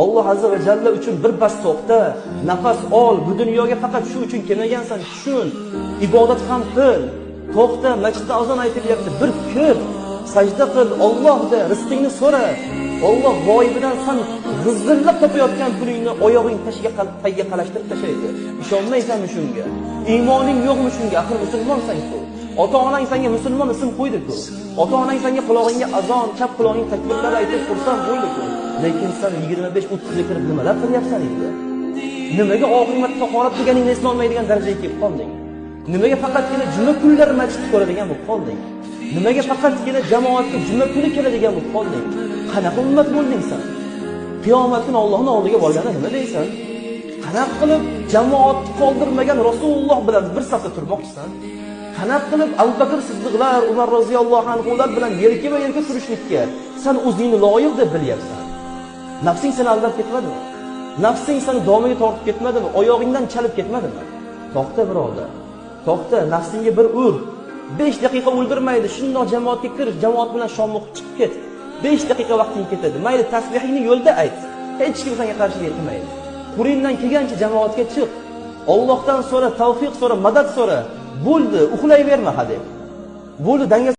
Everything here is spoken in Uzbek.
Alloh azza va jalla uchun bir bas to'xta, nafas ol, bu dunyoga faqat shu uchun kelmagansan, tushun, ibodat ham qil. To'xta, masjidda azon aytilyapti, bir kir, sajda qil, Allohda rizqingni so'ra. Alloh g'oyibidan san g'izillab topayotgan pulingni oyog'ing tashiga tagga qalashtirib tashlaydi. Ishonmaysanmi shunga? Iymoning yo'qmi shunga? Axir musulmonsan-ku. Ota-onang senga musulmon ism qo'ydi-ku. Ota-onang senga qulog'ingga azon, chap qulog'ing takbirlar aytib xursand bo'ldi-ku. Lekin sen 25-30 ga kirib nimalar qilyapsan endi? Nimaga oxirgi marta tahorat qilganingni eslolmaydigan darajaga kelib qolding? Nimaga faqatgina juma kunlari masjidni ko'radigan bo'lib qolding? Nimaga faqatgina jamoatga juma kuni keladigan bo'lib qolding? Qanaqa ummat bo'lding sen? Qiyomat kuni Allohning oldiga borganda nima deysan? Qanaqa qilib jamoatni qoldirmagan Rasululloh bilan bir safda turmoqchisan? Qanaqa qilib Abu Bakr Siddiqlar, Umar roziyallohu anhular bilan yelkama-yelka turishlikka sen o'zingni loyiq deb bilyapsan? Nafsing seni aldab ketmadimi? Nafsing seni domiga tortib ketmadimi? Oyog'ingdan chalib ketmadimi? To'xta birodar. To'xta, nafsingga bir ur. 5 daqiqa o'ldirmaydi. Shundoq jamoatga kir, jamoat bilan shom o'qib chiqib ket. 5 daqiqa vaqting ketadi. Mayli, tasbihingni yo'lda ayt. Hech kim senga qarshilik qilmaydi. Qo'lingdan kelgancha jamoatga chiq. Allohdan so'ra, tavfiq so'ra, madad so'ra. Bo'ldi, uxlayverma hadeb. Bo'ldi, dangasa